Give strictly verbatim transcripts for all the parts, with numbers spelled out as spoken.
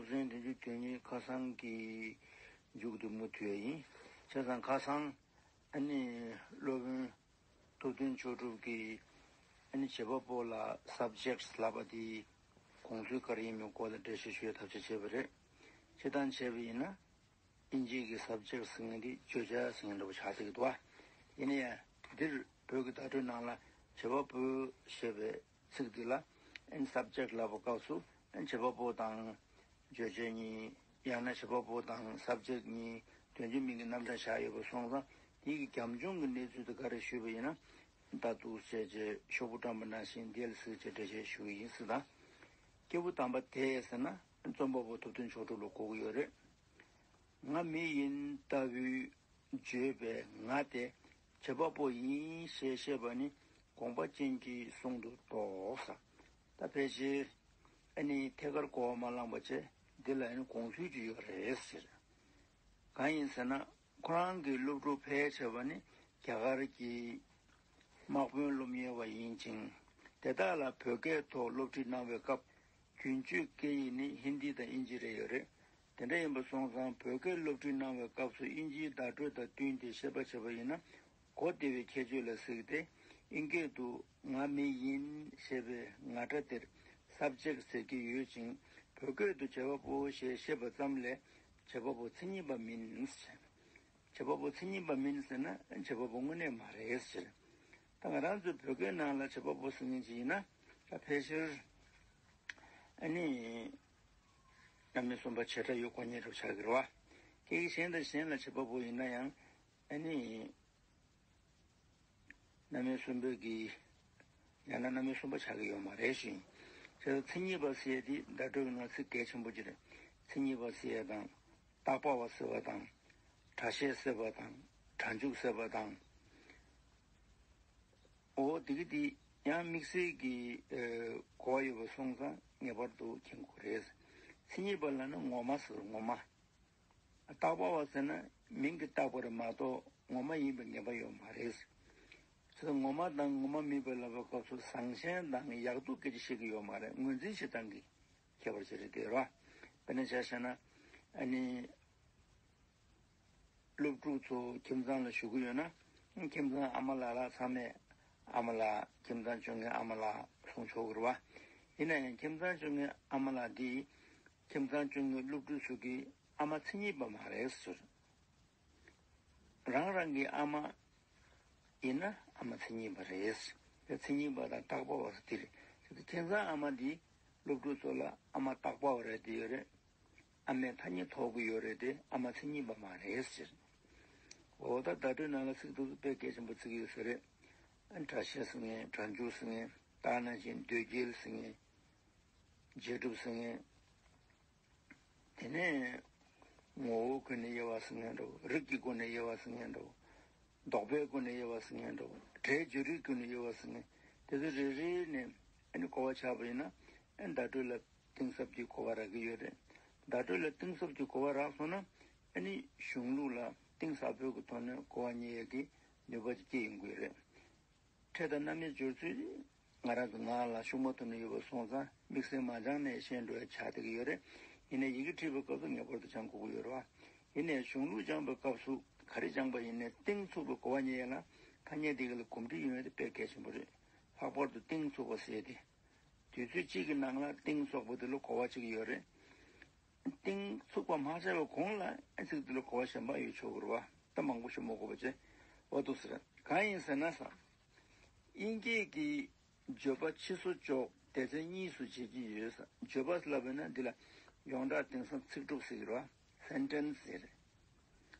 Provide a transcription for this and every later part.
སློབ་ཚན་བདུན་ཅུ་དོན་གཉིས་ཁ་སང་གི་མཇུག་དེ་མུ་མཐུད་ཡིན། བྱས་ཙང་ཁ་སང་ཨ་ནི་སློབ་དཔོན་ཐུབ་བསྟན་མཆོག་གྲུབ་ཀྱིས་ཨ་ནི་བྱེད་པ་པོ་ལ་subjects ལབ་པ་དེ་དགོངས་ཚུལ་ག་རེ་ཡིན་མིན་སྐོར་ལ་འགྲེལ་བཤད་ཞུ་བའི་ཐབས་ཤེས་བྱས་པ་རེད། སྤྱིར་བཏང་བྱས་པ་ཡིན་ན། དབྱིན་ཇིའི་གི་subject ཟེར་མཁན་དེ་བརྗོད་བྱ་ཟེར་མཁན་འདྲ་པོ་ཆགས་ཀྱི་འདུག་བ། ཡིན་ན་ཡང་འདིར་བོད་ཀྱི་བརྡ་སྤྲོད་ནང་ལ་བྱེད་པ་པོ་ཞེས་པའི་ཚིག་འདི་ལ་ཨན་subject ལབ་པའི་སྐབས་སུ་ཨན་བྱེད་པ་པོ་དང་བརྗོད་བྱ་གཉིས། ཡང་ན་བྱེད་པ་པོ་དང་subject གཉིས་དོན་གཅིག་མིང་གི་རྣམ་གྲངས་བཞག་ཡོད་པ་སོང་ཙང་། དེའི་གི་རྒྱབ་ལྗོངས་ཀྱི་གནས་ཚུལ་དེ་ག་རེ་ཞུས་པ་ཡིན་ན། ད་འདུག་བྱས་རྗེས་ཤོག་བུ་བཀྲམ་པ་ནང་བཞིན་འདི་ལ་གཟིགས་བྱས་འགྲེལ་བཤད་ཞུ་གི་ཡིན་ཟེར་དང་། སྐྱེས་བུ་དམ་པ་དེས་ཟེར་ན་རྩོམ་པ་པོ་ཐུབ་བསྟན་མཆོག་གྲུབ་ལ་གོ་གི་ཡོད་རེད། ང་མི་ཡིན་ལྟ་བུའི་བརྗོད་པའི་ང་དེ་བྱེད་པ་པོ་ཡིན་ཞེས་བཤད་པ་ནི་དགོངས་པ་ཅན་གྱི་གསུང་དུ་གཏོགས། ད་ཕལ་ཆེར་ཨ་ནི་ཐད་ཀར་གོ་བ་མ་བླངས་པ་བྱས། འདི་ལ་ཨ་ནི་དགོངས་ཚུལ་ཅིག་ཡོད་རེད་ཟེར། གང་ཡིན་ཟེར་ན། ཁོ་རང་གི་སློབ་ཕྲུག་ཕལ་ཆེ་བ་ནི་རྒྱ་གར་གྱི་དམག་དཔོན་སློབ་གཉེར་བ་ཡིན་ཅིང་། དེ་དག་ལ་བོད་སྐད་ཐོག་སློབ་ཁྲིད་གནང་བའི་སྐབས། རྒྱུན་སྤྱོད་སྐད་ཡིག་ནི་ཧིན་དི་དང་དབྱིན་ཇི་རེ་ཡོད་རེད། དེ་འདྲ་ཡིན་པ་སོང་ཙང་བོད་སྐད་སློབ་ཁྲིད་གནང་བའི་སྐབས་སུ་དབྱིན་ཇིའི་བརྡ་སྤྲོད་དང་བསྟུན་ཏེ་བཤད་པ་བྱས་པ་ཡིན་ན། གོ་བདེ་བའི་ཁྱད་ཆོས་ལ་གཟིགས་ཏེ། ཨིན་སྐད་དུ་ང་མི་ཡིན་ཞེས་པའི་ང་སྒྲ་དེར་subject ཟེར་གྱི་ཡོད་ཅིང་། བོད་སྐད་དུ་བྱེད་པ་པོ་ཞེས་བཤད་པ་ཙམ་ལས་བྱེད་པ་པོ་མཚན་ཉིད་པ་མིན། བྱེད་པ་པོ་མཚན་ཉིད་པ་མིན་ཟེར་ན་བྱེད་པ་པོ་དངོས་གནས་མ་རེད་ཟེར། ད་ང་རང་ཚོའི་བོད་སྐད་ནང་ལ་བྱེད་པ་པོ་ཟེར་མཁན་ཅིག་ཡིན་ན། ད་ཕལ་ཆེར་ཨ་ནི་རྣམ་དབྱེ་གསུམ་པ་བྱེད་སྒྲ་ཡོད་དགོས་མཁན་འདྲ་པོ་ཆགས་ཀྱི་རེད་བ། སྐད་ཡིག་གཞན་དང་གཞན་ལ་བྱེད་པ་པོ་ཡིན་ན་ཡང་ཨ་ནི། རྣམ་དབྱེ་གསུམ་པའི་གི། ཡང་ན་རྣམ་དབྱེ་གསུམ་པ་ཆགས་ཀྱི་ཡོད་མ་རེད་ཤིང་། བྱས་ཙང་མཚན་ཉིད་པ་ཟེར་ཡས་དེ་བརྡ་སྤྲོད་ཀྱི་ནང་ཚིག་གལ་ཆེན་པོ་ཅིག་རེད། མཚན་ཉིད་པ་ཟེར་ཡས་དང་། བཏགས་པ་བ་ཟེར་བ་དང་། སྒྲ་བཤད་ཟེར་བ་དང་། སྒྲ་འཇུག་ཟེར་བ་དང་། འོ་དེ་གི་དེ་ཡང་དམིགས་བསལ་གྱི་གོ་བ་ཡོད་པ་སོང་ཙང་ངེས་པར་དུ་མཁྱེན་དགོས་རེད། མཚན་ཉིད་པ་ལབ་ན་ངོ་མ་ཟེར། ངོ་མ། བཏགས་པ་བ་ཟེར་ན་མིང་གིས་བཏགས་པ་རེད་མ་གཏོགས་ངོ་མ་ཡིན་པའི་ངེས་པ་ཡོད་མ་རེད། ཚེ་ངོ་མ་དང་ངོ་མ་མིན་པ་ལབ་པའི་སྐབས་སུ་བཟང་ཞན་དང་ཡག་སྡུག་སྐད་ཆ་བཤད་ཀྱི་ཡོད་མ་རེད། ངོས་འཛིན་བྱེད་སྟངས་ཀྱི་ཁྱད་པར་ཅིག་རེད་དེ་རེད་བ། དཔེར་ན་ཆ་བཞག་ན་ཨ་ནི་སློབ་ཕྲུག་ཚོ་ཁྱིམ་ཚང་ལ་བཞུགས་ཀྱི་ཡོད་ན། ཁྱིམ་ཚང་ཨ་མ་ལགས་ལ་ཚང་མས་ཨ་མ་ལགས། ཁྱིམ་ཚང་བཅོ་ལྔའི་ཨ་མ་ལགས་གསུང་ཆོག་གི་རེད་བ། ཡིན་ན་ཡང་ཁྱིམ་ཚང་བཅོ་ལྔའི་ཨ་མ་ལགས་འདི། ཁྱིམ་ཚང་བཅོ་ལྔའི་སློབ་ཕྲུག་ཚོ་གི་ཨ་མ་མཚན་ཉིད་པ་མ་རེད་ཟེར། རང་རང་གི་ཨ་མ་ཡིན་ན་ཨ་མ་མཚན་ཉིད་པ་རེད་ཟེར། མཚན་ཉིད་པ་དང་བཏགས་པ་བ་ཟེར་དེ་རེད། དེ་ཁྱིམ་ཚང་ཨ་མ་འདི་སློབ་ཕྲུག་ཚོ་ལ་ཨ་མ་བཏགས་པ་བ་རེད་དེ་ཡོད་རེད། ཨ་མའི་ཐ་སྙད་ཐོགས་ཀྱི་ཡོད་རེད་དེ་ཨ་མ་མཚན་ཉིད་པ་མ་རེད་ཟེར། འོ་ད་བརྡ་སྤྲོད་ནང་ལ་ཚིག་དེ་ཚོ་དཔེ་གལ་ཆེན་པོ་བརྩི་གི་ཡོད་ས་རེད། སྒྲ་བཤད་ཟེར་མཁན། སྒྲ་འཇུག་ཟེར་མཁན། ད་ནང་བཞིན་འདོད་རྒྱལ་ཟེར་མཁན། རྗེས་གྲུབ་ཟེར་མཁན། དེ་ནས་ངོ་བོའི་སྒོ་ནས་དབྱེ་བ་ཟེར་མཁན་འདྲ་བོ། རིགས་ཀྱི་སྒོ་ནས་དབྱེ་བ་ཟེར་མཁན་འདྲ་བོ། ལྡོག་པའི་སྒོ་ནས་དབྱེ་བ་ཟེར་མཁན་འདྲ་བོ། སྒྲའི་བརྗོད་རིགས་སྒོ་ནས་དབྱེ་བ་ཟེར་མཁན། དེ་ཚོ་རེ་རེ་ནས་ཨ་ནི་གོ་བ་ཆགས་པ་ཡིན་ན། ཨ་ནི་བརྡ་སྤྲོད་ལ་གཏིང་ཟབ་ཀྱི་གོ་བ་རག་གི་ཡོད་རེད། བརྡ་སྤྲོད་ལ་གཏིང་ཟབ་ཀྱི་གོ་བ་རག་སོང་ན། ཨ་ནི་གཞུང་ལུགས་ལ་གཏིང་ཟབ་པོའི་གི་ཐོག་ནས་གོ་བ་རྙེད་ཡས་ཀྱི་ནུས་པ་ཅིག་སྐྱེ་ཡོང་གི་ཡོད་རེད། ཕྲད་དང་རྣམ་དབྱེ་སྦྱོར་ཚུལ་ང་རང་གི་ངག་ལ་ཤུགས་མ་ཐུག་ནས་ཡོད་པ་སོང་ཙང་། དམིགས་བསལ་མ་སྦྱངས་ནས་བཤད་འགྲོ་ཡ་ཆགས་བསྡད་ཀྱི་ཡོད་རེད། ཡིན་ནའི་ཡི་གེ་བྲིས་པའི་སྐབས་སུ་ངེས་པར་དུ་སྦྱང་དགོས་ཀྱི་ཡོད་རེད་བ། ཡིན་ནའི་གཞུང་ལུགས་སྦྱངས་པའི་སྐབས་སུ་ག་རེ་སྦྱངས་པ་ཡིན་ནའི་གཏིང་ཚུགས་པའི་གོ་བ་རྙེད་ཡ་ལ་ཐ་སྙད་དེ་ག་ལ་གོམས་འདྲིས་ཡོང་ཡ་དེ་དཔེ་གལ་ཆེན་པོ་རེད། ལྷག་པར་དུ་གཏིང་ཚུགས་པ་ཟེར་ཡ་དེ། དུས་ཚོད་གཅིག་གི་ནང་ལ་གཏིང་ཚུགས་པ་དེ་ལ་གོ་བ་གཅིག་ཡོད་རེད། གཏིང་ཚུགས་པ་མ་ཆགས་པའི་གོང་ལ་ཨ་ཚིག་དེ་ལ་གོ་བ་གཞན་པ་ཡོད་ཆོག་གི་རེད་བ། ད་མང་པོ་ཞིག་མ་གོ་བ་བྱས། འོ་འདུག་ཟེར། གང་ཡིན་ཟེར་ན་ས། དབྱིན་སྐད་ཀྱི་བརྗོད་པ་ཕྱིས་སུ་འཇོག་སྡེ་ཚན་གཉིས་སུ་འབྱེད་ཀྱི་ཡོད་ས། བརྗོད་པ་ལབ་པ་ན་འདི་ལ་ཡོངས་གྲགས་དེང་སང་ཚིག་གྲུབ་ཟེར་གྱི་རེད་བ། སེན་ཊེན་སི་ཟེར།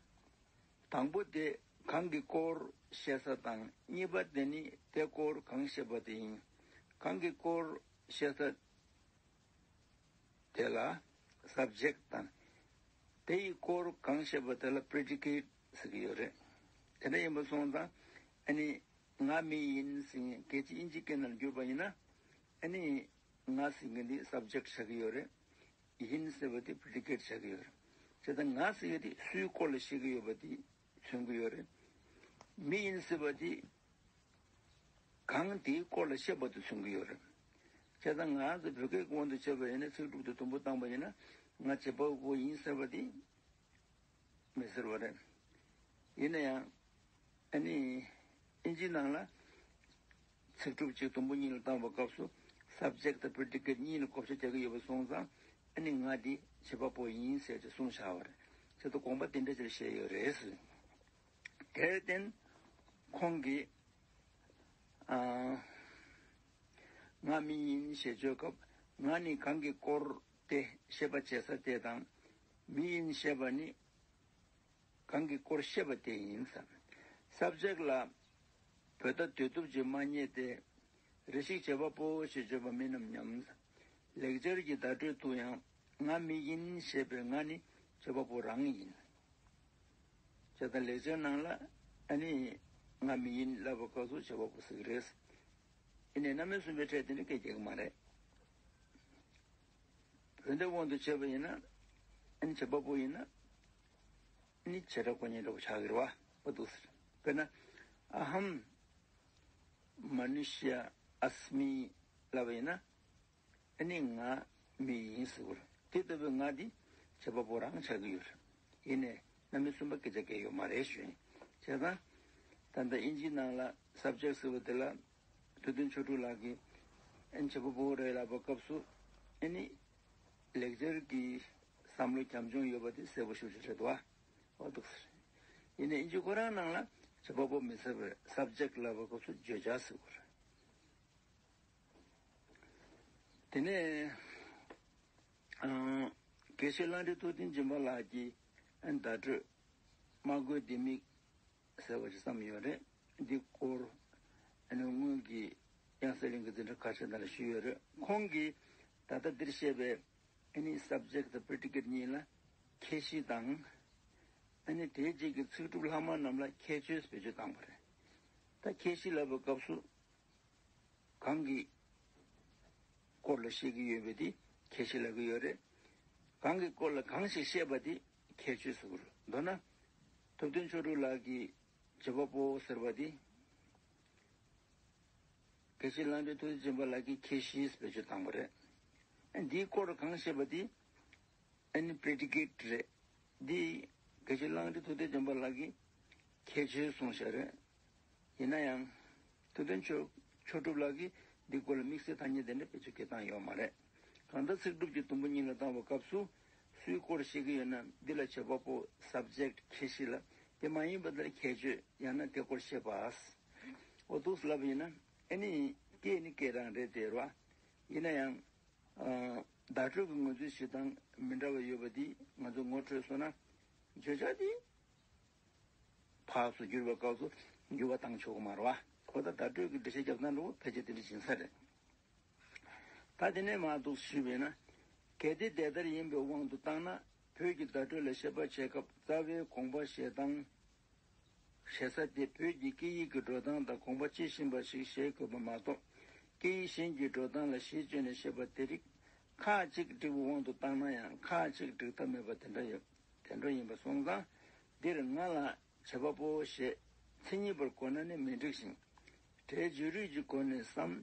དང་པོ་དེ་གང་གི་སྐོར་བཤད་ས་དང་། གཉིས་པ་དེ་ནི་དེ་སྐོར་གང་བཤད་པ་དེ་ཡིན། གང་གི་སྐོར་བཤད་ས་དེ་ལ་སབ་ཇེག་ཊི་དང་། དེ་ཡི་སྐོར་གང་བཤད་པ་དེ་ལ་པི་རི་ཌི་ཀེ་ཊི་ཟེར་གྱི་ཡོད་རེད། དེ་འདྲ་ཡིན་པ་སོང་ཙང་ཨ་ནི་ང་མི་ཡིན་ཟེར་མཁན་སྐད་ཆ་དབྱིན་ཇིའི་སྐད་ནང་བསྒྱུར་བ་ཡིན་ན། ཨ་ནི་ང་ཟེར་མཁན་དེ་སབ་ཇེག་ཊི་ཆགས་ཀྱི་ཡོད་རེད། ཡིན་ཟེར་བ་དེ་པི་རི་ཌི་ཀེ་ཊི་ཆགས་ཀྱི་ཡོད་རེད། བྱས་ཙང་ང་ཟེར་ཡ་དེ་སུའི་སྐོར་ལ་བཤད་ཀྱི་ཡོད་པ་དེ་མཚོན་གྱི་ཡོད་རེད། མི་ཡིན་ཟེར་བ་དེ་གང་དེའི་སྐོར་ལ་བཤད་པ་དེ་མཚོན་གྱི་ཡོད་རེད། བྱས་ བྱས་ཙང་ང་ཚོ་བོད་སྐད་ཀྱི་དབང་དུ་བྱས་པ་ཡིན་ན་ཚིག་གྲུབ་དེ་དུམ་བུ་བཏང་པ་ཡིན་ན་ང་བྱེད་པ་པོ་ཡིན་ཟེར་བ་དེ་མི་ཟེར་བ་རེད། ཡིན་ན་ཡང་ཨ་ནི་ཨིན་ཇིའི་ནང་ལ་ཚིག་གྲུབ་ཅིག་དུམ་བུ་གཉིས་ལ་བཏང་བའི་སྐབས་སུ་subject་དང་predicate་གཉིས་ལ་བགོ་བཤའ་རྒྱག་གི་ཡོད་པ་སོང་ཙང་ཨ་ནི་ང་འདི་བྱེད་པ་པོ་ཡིན་ཟེར་ཏེ་གསུངས་བཞག་པ་རེད། བྱས་ཙང་དགོངས་པ་དེ་འདྲ་ཅིག་བཞེས་ཡོད་རེད། དེར་བརྟེན་ཁོང་གིས་ཨ། ང་མི་ཡིན་ཞེས་བརྗོད་སྐབས་ང་ནི་གང་གི་སྐོར་ཏེ་ཤེས་པ་བྱེད་ས་དེ་དང་། མི་ཡིན་ཞེས་པ་ནི་གང་གི་སྐོར་ཤེས་པ་དེ་ཡིན་ཙང་། subject་ལ་བོད་ཟླ་དུས་སྟོབས་ཀྱིས་མ་རྙེད་དེ། རེ་ཞིག་བྱེད་པ་པོ་ཞེས་བརྗོད་པ་མིན་ནམ་སྙམ། ལེགས་སྦྱར་གྱི་བརྡ་སྤྲོད་དུ་ཡང་ང་མི་ཡིན་ཞེས་པའི་ང་ནི་བྱེད་པ་པོ་རང་ཡིན། བྱས་ཙང་ལེགས་སྦྱར་ནང་ལ་ཨ་ནི་ང་མི་ཡིན་ལབ་པ་སྐབས་སུ་བྱེད་པ་པོ་ཟེར་གྱི་རེད། ཡིན་ནའི་རྣམ་དབྱེ་གསུམ་པའི་ཕྲད་དེ་ནི་སྐད་རྒྱག་གི་མ་རེད། བོད་ཟླའི་དབང་དུ་བྱས་པ་ཡིན་ན་ཨ་ནི་བྱེད་པ་པོ་ཡིན་ན་ཨ་ནི་བྱེ་བྲག་སྒོ་ཉིད་འདྲ་པོ་ཆགས་ཀྱི་རེད་བ། འོ་འདུག་ཟེར། དཔེར་ན་ཨ་ཧམ་མ་ནུ་ཤ་ཨ་སྨི་ལབ་པ་ཡིན་ན། ཨ་ནི་ང་མི་ཡིན་ཟེར་བ་རེད། དེ་ལྟ་བུའི་ང་འདི་བྱེད་པ་པོ་རང་ཆགས་ཀྱི་ཡོད་རེད། ཡིན་ནའི་རྣམ་དབྱེ་གསུམ་པ་སྐད་ཆ་སྐད་ཡོད་མ་རེད་ཞུ་ཡིན། བྱས་ཙང་ད་ལྟ་ཨིན་ཇིའི་ནང་ལ་subject་ཟེར་བ་དེ་ལ་ཐུབ་བསྟན་ཆོས་དྲུག་ལགས་ཀྱིས་ཨ་ནི་བྱེད་པ་པོ་རེད་ལབ་པའི་སྐབས་སུ་ཨ་ནི་ལེགས་སྦྱར་གྱི་བསམ་བློ་རྒྱབ་ལྗོངས་ཡོད་པ་དེ་གསལ་པོ་ཞེ་པོ་ཅིག་རེད་འདུག་བ། འོ་འདུག་ཟེར། ཡིན་ནའི་ཨིན་ཇི་ཁོ་རང་ནང་ལ་བྱེད་པ་པོ་མི་ཟེར་བར་subject་ལབ་པའི་སྐབས་སུ་བརྗོད་བྱ་ཟེར་བ་རེད། དེ་ནས་ཨང་། དགེ་བཤེས་གླང་ཁྲི་ཐུབ་བསྟན་སྦྱིན་པ་ལགས་ཀྱིས་ཨ་ནི་བརྡ་སྤྲོད་སྨྲ་སྒོའི་ལྡེ་མིག་ཟེར་བ་ཞིག་བརྩམས་ཡོད་རེད། འདི་སྐོར་ཨ་ནི་སྔོན་གྱི་དབྱངས་གསལ་གླིང་གི་འཛིན་གྲྭ་ཁ་ཤས་ནང་ལ་ཞུས་ཡོད་རེད། ཁོང་གིས་ད་ལྟ་འདིར་བཤད་པའི་ཨ་ནི་subject་དང་predicate་གཉིས་ལ་ཁྱད་གཞི་དང་། ཨ་ནི་དེའི་རྗེས་ཀྱི་ཚིག་གྲུབ་ལྷག་མ་རྣམས་ལ་ཁྱད་ཆོས་བེད་སྤྱོད་བཏང་བ་རེད། ད་ཁྱད་གཞི་ལབ་པའི་སྐབས་སུ། གང་གི་སྐོར་ལ་བཤད་ཀྱི་ཡོད་པ་དེ་ཁྱད་གཞི་ལབ་ཀྱི་ཡོད་རེད། གང་གི་སྐོར་ལ་གང་ཞིག་བཤད་པ་དེ་ཁྱད་ཆོས་ཟེར་གྱི་རེད། མདོར་ན། ཐུབ་བསྟན་ཆོས་དྲུག་ལགས་ཀྱིས་བྱེད་པ་པོ་ཟེར་བ་དེ། དགེ་བཤེས་གླང་ཁྲི་ཐུབ་བསྟན་སྦྱིན་པ་ལགས་ཀྱིས་ཁྱད་གཞི་བེད་སྤྱོད་བཏང་བ་རེད། འདིའི་སྐོར་གང་བཤད་པ་དེ། ཨ་ནི་predicate་རེད། འདི་དགེ་བཤེས་གླང་ཁྲི་ཐུབ་བསྟན་སྦྱིན་པ་ལགས་ཀྱིས་ཁྱད་ཆོས་གསུངས་བཞག་རེད། ཡིན་ན་ཡང་། ཐུབ་བསྟན་ཆོས་ཆོས་གྲུབ་ལགས་ཀྱིས་འདི་སྐོར་ལ་དམིགས་བསལ་ཐ་སྙད་དེ་འདྲ་བེད་སྤྱོད་བཏང་ཡོད་མ་རེད། གང་ལྟར་ཚིག་གྲུབ་ཀྱི་དུམ་བུ་གཉིས་ལ་བཏང་བའི་སྐབས་སུ་སུའི་སྐོར་བཤད་ཀྱི་ཡོད་ན་འདི་ལ་བྱེད་པ་པོ་subject་ཁྱད་གཞི་ལ། དེ་མ་ཡིན་པ་དེ་ལ་ཁྱད་ཆོས་ཡང་ན་དེ་སྐོར་བཤད་པ། འོ་འདུག་ལབ་པ་ཡིན་ན་ཨ་ནི་སྐད་ནི་སྐད་རང་རེད་དེ་རེད་བ། ཡིན་ན་ཡང་། བརྡ་སྤྲོད་ཀྱི་ངོས་འཛིན་བྱེད་སྟངས་མི་འདྲ་བ་ཡོད་པ་འདི་ང་ཚོ་ངོ་འཕྲོད་སོང་ན། བརྗོད་བྱ་འདི་ཕར་ཚུར་བསྒྱུར་བའི་སྐབས་སུ་འགྱུར་བ་བཏང་ཆོག་གི་མ་རེད་བ། ཁོ་ད་བརྡ་སྤྲོད་ཀྱི་འགྲེལ་བཤད་རྒྱབ་སྟངས་འདྲ་བོ་ཕལ་ཆེར་དེ་འདྲ་ཡིན་ས་རེད། ད་དེ་ནས་མར་འདུག་ཞུས་པས་ན། གལ་ཏེ་དེ་ལྟར་ཡིན་པའི་དབང་དུ་བཏང་ན་བོད་ཀྱི་བརྡ་སྤྲོད་ལ་བཤད་པ་བྱེད་སྐབས་རྩ་བའི་དགོངས་པ་བཞེས་སྟངས། ཞེ་ས་དེ་བོད་ཀྱི་སྐད་ཡིག་གི་འགྲོ་སྟངས་དང་དགོངས་པ་དཔྱིས་ཕྱིན་པ་ཞིག་བཞེད་དགོས་པ་མ་གཏོགས། སྐད་ཡིག་གཞན་གྱི་འགྲོ་སྟངས་ལ་གཞི་བཅོལ་ནས་བཤད་པ་དེ་རིགས་ཁག་ཅིག་འགྲིག་པའི་དབང་དུ་བཏང་ན་ཡང་ཁག་ཅིག་འགྲིག་ཐབས་མེད་པ་དེ་འདྲ་ཡོད། དེ་འདྲ་ཡིན་པ་སོང་ཙང་འདིར་ང་ལ་བྱེད་པ་པོ་ཞེས་མཚན་ཉིད་པར་གོ་ན་ནི་མི་འགྲིག་ཞིང་། སྒྲའི་བརྗོད་རིགས་ཀྱི་སྒོ་ནས་སམ།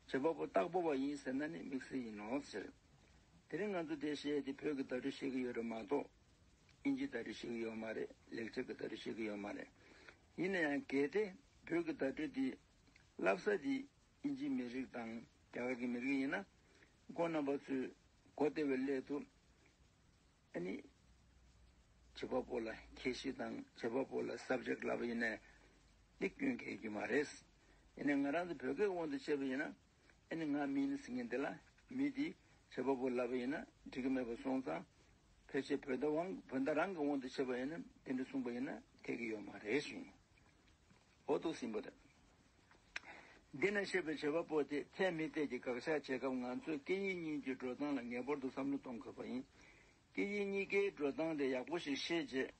བྱེད་པ་པོ་བཏགས་པ་བ་ཡིན་ཟེར་ན་ནི་དམིགས་བསལ་ཡིན་ནོ་ཟེར། དེ་རིང་ང་ཚོ་འདིར་བཤད་དེ་བོད་ཀྱི་བརྡ་སྤྲོད་བཤད་ཀྱི་ཡོད་རེད་མ་གཏོགས། ཨིན་ཇིའི་བརྡ་སྤྲོད་བཤད་ཀྱི་ཡོད་མ་རེད། ལེགས་སྦྱར་གྱི་བརྡ་སྤྲོད་བཤད་ཀྱི་ཡོད་མ་རེད། ཡིན་ན་ཡང་གལ་ཏེ་བོད་ཀྱི་བརྡ་སྤྲོད་འདི་བསླབ་ས་འདི་ཨིན་ཇིའི་མི་རིགས་དང་རྒྱ་གར་གྱི་མི་རིགས་ཡིན་ན། ཁོང་རྣམ་པ་ཚོས་གོ་བདེ་བའི་སླད་དུ་ཨ་ནི་བྱེད་པ་པོ་ལ་ཁྱད་གཞི་དང་བྱེད་པ་པོ་ལ་subject་ལབ་པ་ཡིན་ན་འདི་སྐྱོན་གལ་གྱི་མ་རེད། ཡིན་ནའི་ང་རང་ཚོ་བོད་སྐད་དབང་དུ་བྱས་པ་ཡིན་ན། ཨ་ནི་ང་མི་ཡིན་ཟེར་མཁན་དེ་ལ་མི་དེ་བྱེད་པ་པོ་ལབ་པ་ཡིན་ན་འགྲིག་གི་མེད་པ་སོང་ཙང་། ཕལ་ཆེར་བོད་ཟླ་དབང་བོད་ཟླ་རང་གི་དབང་དུ་བྱས་པ་ཡིན་ན་དེ་འདྲ་གསུངས་པ་ཡིན་ན་འཐད་ཀྱི་ཡོད་མ་རེད་གསུངས། འོ་འདུག་ཟིན་པ་རེད། འདི་ན་བཤད་པའི་བྱེད་པ་པོ་དེ་ཚད་མི་གཏད་ཀྱི་དགག་བཞག་བྱེད་སྐབས་ང་ཚོས་སྐད་ཡིག་གཉིས་ཀྱི་འགྲོ་སྟངས་ལ་ངེས་པར་དུ་བསམ་བློ་གཏོང་དགོས་པ་ཡིན། སྐད་ཡིག་གཉིས་ཀའི་འགྲོ་སྟངས་དེ་ཡག་པོ་ཞིག་ཤེས་རྗེས།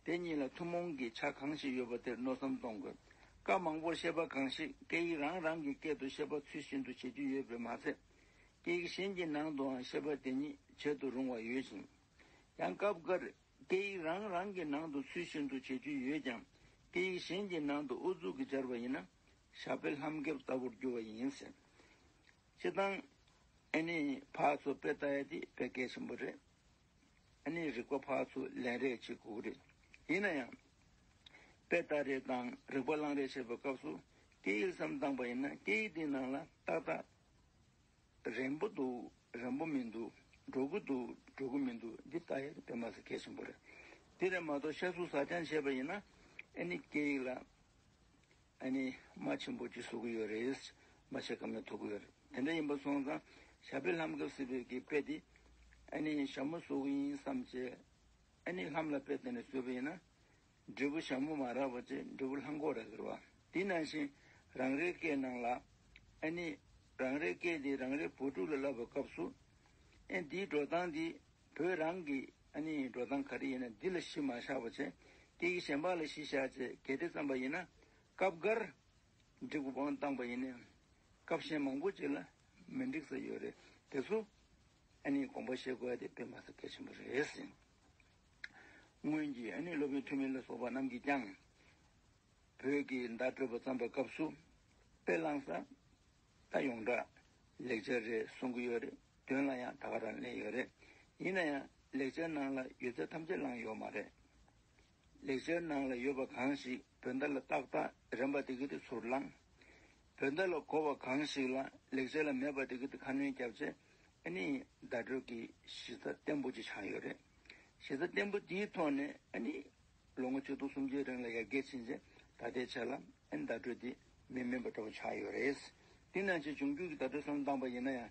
དེ་གཉིས་ལ་ཐུན་མོང་གི་ཆ་གང་ཞིག་ཡོད་པ་དེར་མནོ་བསམ་གཏོང་དགོས། སྐབས་མང་པོར་བཤད་པ་གང་ཞིག་སྐད་ཡིག་རང་རང་གི་སྐད་དུ་བཤད་པ་ཚུལ་བཞིན་དུ་བྱེད་རྒྱུ་ཡོད་པས་མ་ཚད། སྐད་ཡིག་གཞན་གྱི་ནང་དུའང་བཤད་པ་དེ་ཉིད་བྱེད་དུ་རུང་བ་ཡོད་ཅིང་། ཡང་སྐབས་འགར་སྐད་ཡིག་རང་རང་གི་ནང་དུ་ཚུལ་བཞིན་དུ་བྱེད་རྒྱུ་ཡོད་ཀྱང་སྐད་ཡིག་གཞན་གྱི་ནང་དུ་ཨུ་ཚུགས་ཀྱིས་སྦྱར་བ་ཡིན་ན་ཞབས་པད་ལྷམ་རྒྱབ་ལྟ་བུར་འགྱུར་བ་ཡིན་ཟེར། སྤྱིར་བཏང་ ཨ་ནི་ཕར་ཚུར་དཔེ་ལྟ་ཡ་དེ་དཔེ་གལ་ཆེན་པོ་རེད། ཨ་ནི་རིག་པ་ཕར་ཚུར་ལེན་རེས་བྱེད་དགོས་ཀྱི་རེད། ཡིན་ན་ཡང་། དཔེ་ལྟ་རེས་དང་རིག་པ་བླང་རེས་བྱེད་པའི་སྐབས་སུ་སྐད་ཡིག་བསམ་བཏང་པ་ཡིན་ན་སྐད་ཡིག་དེའི་ནང་ལ་ཏག་ཏག་རན་པོ་འདུག་རན་པོ་མི་འདུག་འགྲོ་གི་འདུག་འགྲོ་གི་མི་འདུག་འདི་ལྟ་ཡ་དེ་དཔེ་མ་སྲིད་གལ་ཆེན་པོ་རེད། དེ་རེད་མ་གཏོགས་ཤ་ཚུགས་ཟ་རྐྱང་བྱས་པ་ཡིན་ན་ཨ་ནི་སྐད་ཡིག་ལ་ཨ་ནི་རྨ་ཆེན་པོ་ཅིག་བཟོ་གི་ཡོད་རེད། རྨ་ཆེ་ཁ་མེད་ཐོགས་ཀྱི་ཡོད་རེད། དེ་འདྲ་ཡིན་པ་སོང་ཙང་ཞྭ་དཔེ་ལྷམ་གབ་ཟེར་བའི་གི་དཔེ་དེ་ཨ་ནི་ཞྭ་མོ་བཟོ་གི་ཡིན་བསམ་བྱས། ཨ་ནི་ལྷམ་ལ་དཔེ་བལྟས་ནས་བཟོས་པ་ཡིན་ན། འབྲས་བུ་ཞྭ་མོ་མ་རག་པ་བྱས་འབྲས་བུ་ལྷམ་གོག་རག་གི་རེད་བ། དེ་ནང་བཞིན་རང་རེའི་སྐད་ནང་ལ་ཨ་ནི་རང་རེའི་སྐད་དེ་རང་རེའི་བུ་ཕྲུག་ལ་བསླབ་པའི་སྐབས་སུ་ཨ་འདིའི་འགྲོ་སྟངས་འདི་བོད་རང་གི་ཨ་ནི་འགྲོ་སྟངས་ག་རེ་ཡིན་ན་འདི་ལ་གཞི་མ་བཞག་པ་བྱས་སྐད་ཡིག་གཞན་པ་ལ་གཞི་བཞག་བྱས་གལ་ཏེ་བརྩམས་པ་ཡིན་ན་སྐབས་འགར། འགྲིག་པོ་བང་བཏང་པ་ཡིན་ནའང་སྐབས་གཞན་མང་པོ་ཅིག་ལ་མི་འགྲིག་ས་ཡོད་རེད། དེ་ཚོ་ཨ་ནི་དགོངས་པ་བཞེས་དགོས་ཡ་དེ་དཔེ་མ་སྲིད་གལ་ཆེན་པོ་རེད་ཟེར། སྔོན་གྱི་ཨ་ནི་སློབ་དཔོན་ཐོན་མི་ལ་སོགས་པ་རྣམས་ཀྱིས་ཀྱང་བོད་ཀྱི་བརྡ་སྤྲོད་པ་བརྩམས་པའི་སྐབས་སུ་དཔེ་བླངས་ས་ད་ཡོངས་གྲགས་ལེགས་སྦྱར་རེད་གསུང་གི་ཡོད་རེད། དོན་ལ་ཡང་ད་ག་རང་གནས་ཡོད་རེད། ཡིན་ན་ཡང་ལེགས་སྦྱར་ནང་ལ་ཡོད་ཚད་ཐམས་ཅད་བླངས་ཡོད་མ་རེད། ལེགས་སྦྱར་ནང་ལ་ཡོད་པ་གང་ཞིག་བོད་ཟླ་ལ་ཏག་ཏག་རན་པ་དེ་གི་དེ་ཚུར་བླངས། བོད་ཟླ་ལ་གོ་བ་གང་ཞིག་ལ་ལེགས་སྦྱར་ལ་མེད་པ་དེ་གི་དེ་ཁ་སྣོན་བརྒྱབ་བྱས་ཨ་ནི་བརྡ་སྤྲོད་ཀྱི་གཞི་རྩ་བརྟན་པོ་ཅིག་ཆགས་ཡོད་རེད། གཞི་རྩ་བརྟན་པོ་དེའི་ཐོག་ནས་ཨ་ནི་ལོ་ངོ་ཆིག་སྟོང་སུམ་བརྒྱའི་རིང་ལ་ཡར་རྒྱས་ཕྱིན་རྗེས་ད་ལྟའི་ཆ་ལ་ཨ་ནི་བརྡ་སྤྲོད་དེ་མི་དམན་པ་འདྲ་བོ་ཆགས་ཡོད་རེད། དེ་ནང་བཞིན་འབྱུང་འགྱུར་གྱི་བརྡ་སྤྲོད་བསམ་བཏང་པ་ཡིན་ན་ཡང་།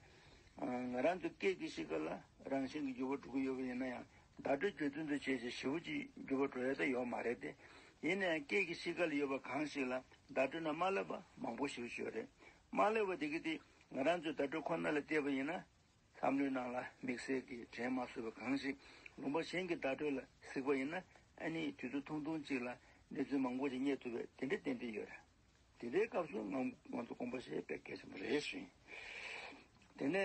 ང་རང་ཚོ་སྐད་ཀྱི་གཤིས་ཀ་ལ་རང་བཞིན་གྱི་འགྱུར་བ་འགྲོ་གི་ཡོད་པ་ཡིན་ན་ཡང་བརྡ་སྤྲོད་རྒྱུ་མཚན་དུ་བྱས་ཏེ་ཞེ་པོ་ཅིག་འགྱུར་བ་འགྲོ་ཡ་ད་ཡོད་མ་རེད་དེ། ཡིན་ན་ཡང་སྐད་ཀྱི་གཤིས་ཀ་ལ་ཡོད་པ་གང་ཞིག་ལ་བརྡ་སྤྲོད་ན་མ་བསླབ་པ་མང་པོ་ཞེ་པོ་ཅིག་ཡོད་རེད། མ་བསླབ་པ་དེ་གི་དེ་ང་རང་ཚོའི་བརྡ་སྤྲོད་ཁོ་ན་ལ་བལྟས་པ་ཡིན་ན། བསམ་བློའི་ནང་ལ་དམིགས་བསལ་གྱི་དྲན་མ་སོས་པ་གང་ཞིག་ལུང་པ་གཞན་གྱི་བརྡ་སྤྲོད་ལ་གཟིགས་པ་ཡིན་ན་ཨ་ནི་དུས་ཚོད་ཐུང་ཐུང་གཅིག་ལ་གནས་ཚུལ་མང་པོ་ཞིག་རྙེད་ཐུབ་པའི་དེ་འདྲ་ཏན་ཏན་ཡོད་རེད། དེ་འདྲའི་སྐབས་སུ་ང་ང་ཚོ་དགོངས་པ་བཞེས་དཔེ་གལ་ཆེན་པོ་རེད་ཞུ་ཡིན། དེ་ནས་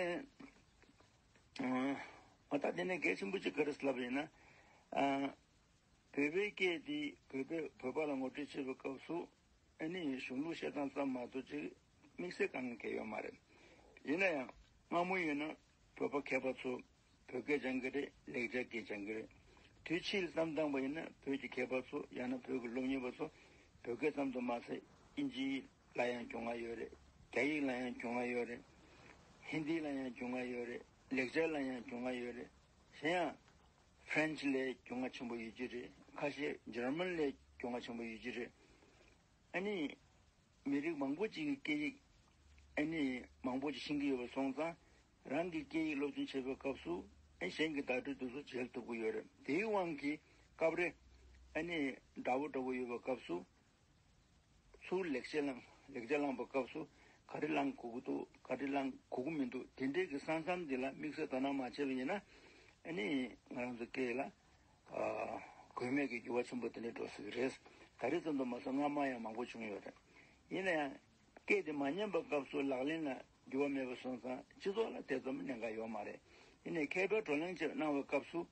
ཨ་ད་དེ་ནས་གལ་ཆེན་པོ་གཅིག་ག་རེ་ལབ་ཡིན་ན་ཨ། བོད་པའི་སྐད་འདི་བོད་པས་བོད་པ་ལ་ངོ་སྤྲོད་བྱེད་པའི་སྐབས་སུ་ཨ་ནི་གཞུང་ལུགས་བཤད་སྟངས་ཙམ་མ་གཏོགས་ཅིག་དམིགས་བསལ་དཀའ་ངལ་གང་ཡང་ཡོད་མ་རེད། ཡིན་ན་ཡང་སྔ་མོ་ཡིན་ན་བོད་པ་མཁས་པ་ཚོ་བོད་སྐད་སྦྱང་གི་རེད། ལེགས་སྦྱར་སྐད་སྦྱང་གི་རེད། དུས་ཕྱིས་ལ་བསམ་བཏང་པ་ཡིན་ན་བོད་ཀྱི་མཁས་པ་ཚོ་ཡང་ན་བོད་ཀྱི་སློབ་གཉེར་པ་ཚོ་བོད་སྐད་ཙམ་དུ་མ་ཟད་ཨིན་ཇི་ལ་ཡང་སྦྱོང་ང་ཡོད་རེད། རྒྱ་ཡིག་ལ་ཡང་སྦྱོང་ང་ཡོད་རེད། ཧིན་དི་ལ་ཡང་སྦྱོང་ང་ཡོད་རེད། ལེགས་སྦྱར་ལ་ཡང་སྦྱོང་ང་ཡོད་རེད། གཞན་ཡང་། ཧྥ་རན་ཆི་ལས་གྱོང་ང་ཆེན་པོ་ཡོད་ཀྱི་རེད། ཁ་ཤས་འཇར་མན་ལས་གྱོང་ང་ཆེན་པོ་ཡོད་ཀྱི་རེད། ཨ་ནི། མི་རིགས་མང་པོ་ཅིག་གི་སྐད་ཡིག་ཨ་ནི་མང་པོ་ཅིག་ཤེས་ཀྱི་ཡོད་པ་སོང་ཙང་རང་གི་སྐད་ཡིག་སློབ་སྦྱོང་བྱེད་པའི་སྐབས་སུ་ཨ་གཞན་གྱི་བརྡ་སྤྲོད་དེ་ཚོ་འཇལ་ཐུབ་ཀྱི་ཡོད་རེད། དེའི་དབང་གིས་སྐབས་རེ་ཨ་ནི་འདྲ་བོ་འདྲ་བོ་ཡོད་པའི་སྐབས་སུ། ཚུར་ལེགས་བཤད་བླངས་ལེགས་བྱ་བླངས་པའི་སྐབས་སུ་ག་རེ་བླངས་དགོས་ཀྱི་འདུག་ག་རེ་བླངས་དགོས་ཀྱི་མི་འདུག་དེ་འདྲའི་གི་ས་མཚམས་འདི་ལ་དམིགས་བསལ་དོ་སྣང་མ་བྱས་པ་ཡིན་ན་ཨ་ནི་ང་རང་ཚོ་སྐད་ལ་ཨ་དགོས་མེད་ཀྱི་འགྱུར་བ་ཆེན་པོ་དེ་འདྲ་འགྲོ་སྲིད་ཀྱི་རེད། ད་རེས་ཙམ་དུ་མ་སོང་སྔ་མ་ཡང་མང་པོ་བྱུང་ཡོད་རེད། ཡིན་ན་ཡང་སྐད་དེ་མ་ཉམས་པའི་སྐབས་སུ་ལག་ལེན་ལ་འགྱུར་བ་མེད་པ་སོང་ཙང་སྤྱི་ཚོགས་ལ་དེ་ཙམ་གནད་འགག་ཡོད་མ་རེད། ཡིན་ནའི་མཁས་པའི་བགྲོ་གླེང་ཅིག་གནང་བའི་སྐབས་སུ།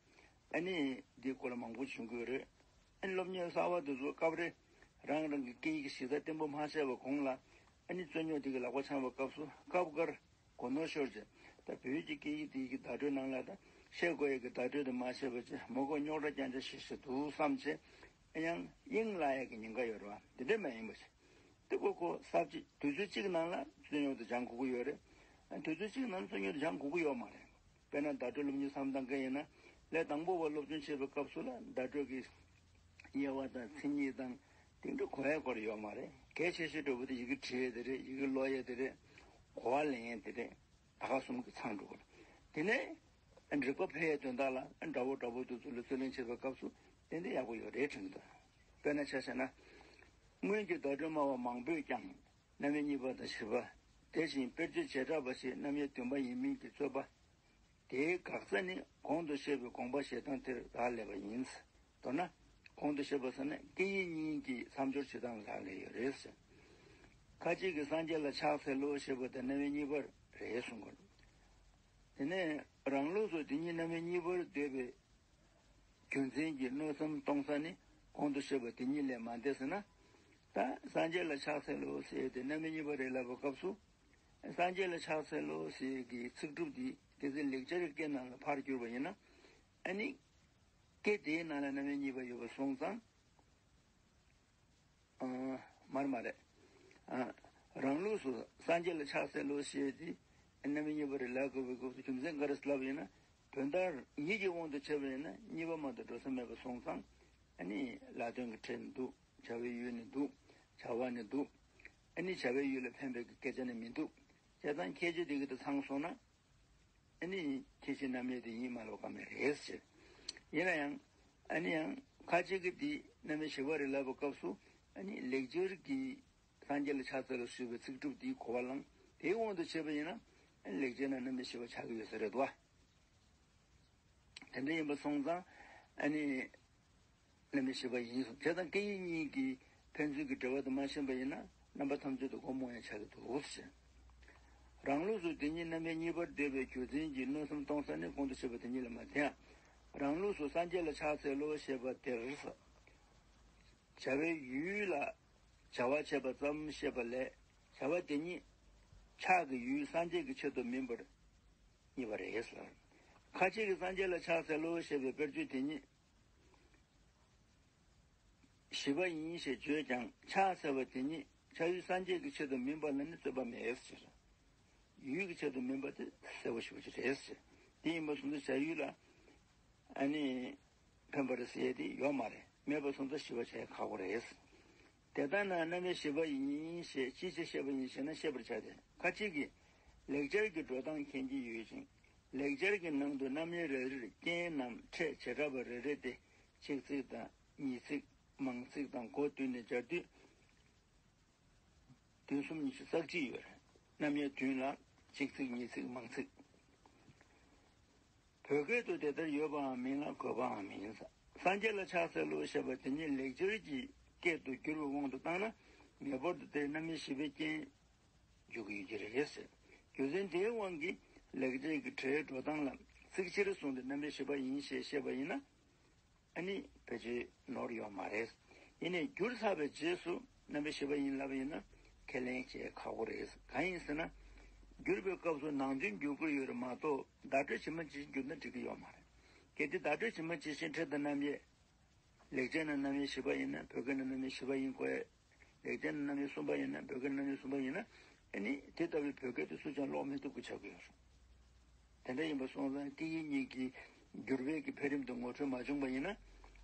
ཨ་ནི་འདིའི་སྐོར་ལ་མང་པོ་བྱུང་གི་ཡོད་རེད། ཨ་ནི་སློབ་གཉེར་གསར་བ་དེ་ཚོ་སྐབས་རེ་རང་རང་གི་སྐད་ཡིག་གཞི་རྩ་བརྟན་པོ་མ་བྱས་པའི་གོང་ལ་ཨ་ནི་རྩོད་རྙོག་དེ་གི་ལག་པ་འཆང་བའི་སྐབས་སུ་སྐབས་འགར་གོ་ནོར་ཤོར་རྗེས་ད་བོད་ཀྱི་སྐད་ཡིག་དེ་གི་བརྡ་སྤྲོད་ནང་ལ་ད་བཤད་དགོས་ཡ་གི་བརྡ་སྤྲོད་དེ་མ་བཤད་པ་བྱས་མ་གོ་རྙོག་དྲ་རྐྱང་རྐྱང་ཞིག་ཞིག་འདུག་བསམ་བྱས་ཨ་ཡང་དབྱིངས་ལ་ཡ་གི་ཉེན་ཁ་ཡོད་རེད་བ་དེ་འདྲ་མ་ཡིན་པ་ཞིག་དེ་ཁོ་ཁོ་གསར་བརྗེ་དུས་ཚོད་གཅིག་ནང་ལ་རྩོད་རྙོག་དེ་སྦྱང་དགོས་ཀྱི་ཡོད་རེད། དུས་ཚོད་གཅིག་ནང་ལ་རྩོད་རྙོག་དེ་སྦྱང་དགོས་ཀྱི་ཡོད་མ་རེད། དཔེར་ན་བརྡ་སྤྲོད་སློབ་གཉེར་བསམ་བཏང་མཁན་ཡིན་ན་ལས་དང་པོ་བ་སློབ་སྦྱོང་བྱེད་པའི་སྐབས་སུ་ལ་བརྡ་སྤྲོད་ཀྱི་དབྱེ་བ་དང་མཚན་ཉིད་དང་དེ་འདྲ་གོ་ཡ་སྐོར་ཡོད་མ་རེད། གལ་ཆེ་ཤོས་འདྲ་བོ་དེ་ཡི་གེ་བྲིས་ཡས་དེ་རེད། ཡི་གེ་ཀློག་ཡས་དེ་རེད། གོ་བ་ལེན་ཡས་དེ་རེད། ད་ག་གསུམ་གྱི་ཚང་འགྲོ་གི་རེད། དེ་ནས་རིག་པ་འཕེལ་ཡས་དོན་དག་ལ་འདྲ་བོ་འདྲ་བོ་དེ་ཚོ་ལ་རྩོད་གླེང་བྱེད་པའི་སྐབས་སུ་ཏན་ཏན་ཡག་པོ་ཡོད་རེད་དྲན་གྱི་འདུག་དཔེར་ན་ཆ་བཞག་ན། སྔོན་གྱི་བརྡ་སྤྲོད་སྨྲ་བ་མང་པོས་ཀྱང་། རྣམ་དབྱེ་གཉིས་པ་དང་བཞི་པ། དེ་བཞིན་དཔེར་བརྗོད་བྱེ་བྲག་པ་ཞེས་རྣམ་དབྱེ་བདུན་པ་ཡིན་མིན་གྱི་རྩོད་པ། དེའི་དགག་རྩ་ནི་གོང་དུ་བཤད་པའི་དགོངས་པ་བཞེས་སྟངས་དེར་རག་ལས་པ་ཡིན། མདོར་ན། གོང་དུ་བཤད་པ་ཟེར་ན་སྐད་ཡིག་གཉིས་ཀྱི་མཚམས་སྦྱོར་བྱེད་སྟངས་ལ་རག་ལས་ཡོད་རེད། ཁ་ཅིག་གིས་སངས་རྒྱས་ལ་ཕྱག་འཚལ་ལོ་ཞེས་པ་དེ་རྣམ་དབྱེ་གཉིས་པར་རེད་གསུང་གི་འདུག་དེ་ནས་རང་ལུགས་སུ་དེ་ཉིད་རྣམ་དབྱེ་གཉིས་པར་འདོད་པའི་རྒྱུ་མཚན་གྱི་མནོ་བསམ་གཏོང་ས་ནི་གོང་དུ་བཤད་པ་དེ་ཉིད་ལས་མ་འདས་ཟེར་ན། ད་སངས་རྒྱས་ལ་ཕྱག་འཚལ་ལོ་ཟེར་ཏེ་རྣམ་དབྱེ་གཉིས་པ་རེད་ལབ་པའི་སྐབས་སུ། སངས་རྒྱས་ལ་ཕྱག་འཚལ་ལོ་ཞེས་ཀྱི་ཚིག་གྲུབ་འདི་དེ་ཚེ་ལེགས་སྦྱར་སྐད་ནང་ལ་ཕར་བསྒྱུར་བ་ཡིན་ན། ཨ་ནི། སྐད་དེའི་ནང་ལ་རྣམ་དབྱེ་གཉིས་པ་ཡོད་པ་སོང་ཙང་། ཨ། མར་མ་རེད། ཨ། རང་ལུགས་སུ་སངས་རྒྱས་ལ་ཕྱག་འཚལ་ལོ་ཞེས་དེ་རྣམ་དབྱེ་གཉིས་པ་རེད་ལབ་དགོས་པའི་སྐབས་སུ་རྒྱུ་མཚན་ག་རེ་ལབ་ཡིན་ན། དོན་དག་ཉིད་ཀྱི་དབང་དུ་བྱས་པ་ཡིན་ན་གཉིས་པ་མ་གཏོགས་འགྲོ་ས་མེད་པ་སོང་ཙང་། ཨ་ནི་ལ་དོན་གྱི་ཕྲད་ནི་འདུག་བྱ་བའི་ཡུལ་ནི་འདུག་བྱ་བ་ནི་འདུག་ཨ་ནི་བྱ་བའི་ཡུལ་ལ་ཕན་པའི་སྐད་ཆ་ནི་མི་འདུག་བྱས་ཙང་ཁྱད་ཆོས་དེ་གི་དེ་ཚང་སོང་ན། ཨ་ནི་ཁྱད་ཆོས་རྣམ་དབྱེ་དེ་ཡིན་མ་ལོག་ཀ་མེད་རེད་ཟེར། ཡིན་ན་ཡང་། ཨ་ནི་ཡང་ཁ་ཅིག་གིས་དེ་རྣམ་དབྱེ་བཞི་པ་རེད་ལབ་པའི་སྐབས་སུ། ཨ་ནི་ལེགས་སྦྱར་གྱི་སངས་རྒྱས་ལ་ཕྱག་འཚལ་ལོ་ཞེས་པའི་ཚིག་གྲུབ་དེའི་གོ་བ་བླངས། དེའི་དབང་དུ་བྱས་པ་ཡིན་ན། ཨ་ནི་ལེགས་སྦྱར་ན་རྣམ་དབྱེ་བཞི་པ་ཆགས་ཀྱི་ཡོད་ས་རེད་དོ། དེ་འདྲ་ཡིན་པ་སོང་ཙང་། ཨ་ནི། རྣམ་དབྱེ་བཞི་པ་ཡིན་གསུངས། བྱས་ཙང་སྐད་ཡིག་གཉིས་ཀྱི་ཕན་ཚུན་གྱི་འབྲེལ་བ་དེ་མ་ཤེས་པ་ཡིན་ན་རྣམ་པ་ཐམས་ཅད་དུ་སྒོ་རྨོངས་ཡང་ཆགས་ཀྱི་འདུག་ཟེར། རང་ལུགས་སུ་དེ་ཉིད་རྣམ་དབྱེ་གཉིས་པར་འདོད་པའི་རྒྱུ་མཚན་གྱིས་མནོ་བསམ་གཏོང་ས་ནི་གོང་དུ་བཤད་པ་དེ་ཉིད་ལ་མ་བརྟེན་ཡང་། རང་ལུགས་སུ་སངས་རྒྱས་ལ་ཕྱག་འཚལ་ལོ་ཞེས་པ་དེར། བྱ་བའི་ཡུལ་ལ་བྱ་བ་བྱེད་པ་ཙམ་བཤད་པ་ལས། བྱ་བ་དེ་ཉིད་ཕྱག་གི་ཡུལ་སངས་རྒྱས་ཀྱི་ཆེད་དུ་མིན་པར་རྙེད་པ་རེད་ལ། ཁ་ཅིག་གིས་སངས་རྒྱས་ལ་ཕྱག་འཚལ་ལོ་ཞེས་པའི་དཔེར་བརྗོད་དེ་ཉིད། བཞི་པ་ཡིན་ཞེས་བརྗོད་ཀྱང་ཕྱག་འཚལ་བ་དེ་ཉིད་ཕྱག་ཡུལ་སངས་རྒྱས་ཀྱི་ཆེད་དུ་མིན་པ་ལ་ནི་རྩོད་པ་མེད་ཟེར། ཡུལ་གྱི་ཆེད་དུ་མིན་པ་དེ་གསལ་པོ་ཞེ་པོ་ཅིག་རེད་ཟེར། དེ་ཡིན་པ་སོང་ཙང་བྱ་ཡུལ་ལ་ཨ་ནི་ཕན་པ་རེད་ཟེར་ཡས་དེ་ཡོད་མ་རེད། མེད་པ་སོང་ཙང་བཞི་པ་བྱ་ཡས་ཁག་པོ་རེད། དེ་ལྟ་ན་རྣམ་དབྱེ་བཞི་པ་ཡིན་ཞེས་ཅིའི་ཕྱིར་བཤད་པ་ཡིན་ཞེ་ན། བཤད་པར་བྱ་སྟེ། ཁ་ཅིག་གིས་ལེགས་སྦྱར་གྱི་འགྲོ་སྟངས་མཁྱེན་གྱི་ཡོད་ཅིང་། ལེགས་སྦྱར་གྱི་ནང་དུ་རྣམ་དབྱེ་རེ་རེར་རྐྱེན་ནམ་ཕྲད་བྱེ་བྲག་པ་རེ་རེ་སྟེ། གཅིག་ཚིག་དང་གཉིས་ཚིག་མང་ཚིག་དང་སྒོ་བསྟུན་ནས་སྦྱར་དུས། བདུན་གསུམ་ཉི་ཤུ་རྩ་གཅིག་ཡོད་རེད། རྣམ་དབྱེ་བདུན་ལ་གཅིག་ཚིག་གཉིས་ཚིག་མང་ཚིག་བོད་སྐད་དུ་དེ་ལྟར་ཡོད་པའང་མིན་ལ་དགོས་པའང་མིན། སངས་རྒྱས་ལ་ཕྱག་འཚལ་ལོ་ཞེས་པ་དེ་ཉིད་ལེགས་སྦྱར་གྱི་སྐད་དུ་བསྒྱུར་བའི་དབང་དུ་བཏང་ན། ངེས་པར་དུ་དེར་རྣམ་དབྱེ་བཞི་པའི་རྐྱེན་འཇུག་གི་ཡོད་ཀྱི་རེད་ཟེར། རྒྱུ་མཚན་དེའི་དབང་གིས་ལེགས་སྦྱར་གྱི་སྒྲའི་འགྲོ་སྟངས་ལ་ཚིག་ཕྱིར་བཟུང་སྟེ་རྣམ་དབྱེ་བཞི་པ་ཡིན་ཞེས་བཤད་པ་ཡིན་ན། ཨ་ནི་བེད་སྤྱོད་ནོར་ཡོད་མ་རེད། ཡིན་ནའི་བསྒྱུར་ཚར་བའི་རྗེས་སུ་རྣམ་དབྱེ་བཞི་པ་ཡིན་ལབ་ཡིན་ན་ཁས་ལེན་བྱེད་ཁག་པོ་རེད། གང་ཡིན་ཟེར་ན། བསྒྱུར་བའི་སྐབས་སུ་ནང་དོན་བསྒྱུར་དགོས་ཡོད་རེད་མ་གཏོགས་བརྡ་སྤྲོད་ཇི་མ་ཇི་བཞིན་བསྒྱུར་ན་འགྲིག་གི་ཡོད་མ་རེད། གལ་ཏེ་བརྡ་སྤྲོད་ཇི་མ་ཇི་བཞིན་ཕྲད་དང་རྣམ་དབྱེ། ལེགས་སྦྱར་ན་རྣམ་དབྱེ་བཞི་པ་ཡིན་ན་བོད་སྐད་ན་རྣམ་དབྱེ་བཞི་པ་ཡིན་དགོས། ལེགས་སྦྱར་ན་རྣམ་དབྱེ་གསུམ་པ་ཡིན་ན་བོད་སྐད་ན་རྣམ་དབྱེ་གསུམ་པ་ཡིན་ན། ཨ་ནི་དེ་ལྟ་བུའི་བོད་སྐད་དེ་སུས་ཀྱང་ཀློག་མི་ཐུབ་ཀྱི་ཆགས་ཀྱི་ཡོད་རེད། དེ་འདྲ་ཡིན་པ་སོང་ཙང་སྐད་ཡིག་གཉིས་ཀྱི་འགྱུར་བའི་གི་འཕེལ་རིམ་དེ་ངོ་འཕྲོད་མ་བྱུང་བ་ཡིན་ན།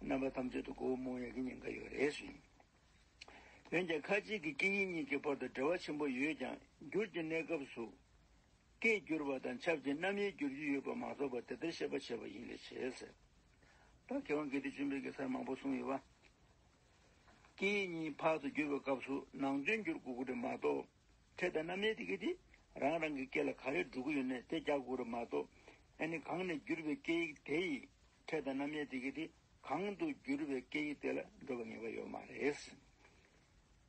རྣམ་པ་ཐམས་ཅད་དུ་མགོ་བོ་རྨོངས་ཡག་གི་ཉེན་ཁ་ཡོད་རེད་ཟེར། འོན་ཀྱང་ཁ་ཅིག་གིས་སྐད་ཡིག་གཉིས་ཀྱི་བར་དུ་འབྲེལ་བ་ཆེན་པོ་ཡོད་ཀྱང་འགྱུར་གྱི་གནས་སྐབས་སུ། སྐད་བསྒྱུར་བ་དང་ཆབས་ཅིག་རྣམ་དབྱེ་བསྒྱུར་རྒྱུ་ཡོད་པ་མ་རྫོགས་པར་དེ་ལྟར་བཤད་པ་བྱས་པ་ཡིན་ལེགས་བྱས་ཟེར། ད་མཁས་དབང་དགེ་ལྡན་ཆོས་འཕེལ་གྱིས་གསར་མང་པོ་གསུངས་ཡོད་པ། སྐད་ཡིག་གཉིས་ཕར་ཚུར་བསྒྱུར་བའི་སྐབས་སུ་ནང་དོན་བསྒྱུར་དགོས་ཀྱི་རེད་མ་གཏོགས། ཕྲད་དང་རྣམ་དབྱེ་དེ་གི་དེ་རང་རང་གི་སྐད་ལ་ག་རེ་འགྲོ་གི་ཡོད་ནས་དེ་རྒྱག་དགོས་རེད་མ་གཏོགས། ཨ་ནི་གང་ནས་བསྒྱུར་བའི་སྐད་ཡིག་དེ་ཡི་ཕྲད་དང་རྣམ་དབྱེ་དེ་གི་དེ་གང་དུ་བསྒྱུར་བའི་སྐད་ཡིག་དེ་ལ་འགྲོ་བའི་ངེས་པ་ཡོད་མ་རེད།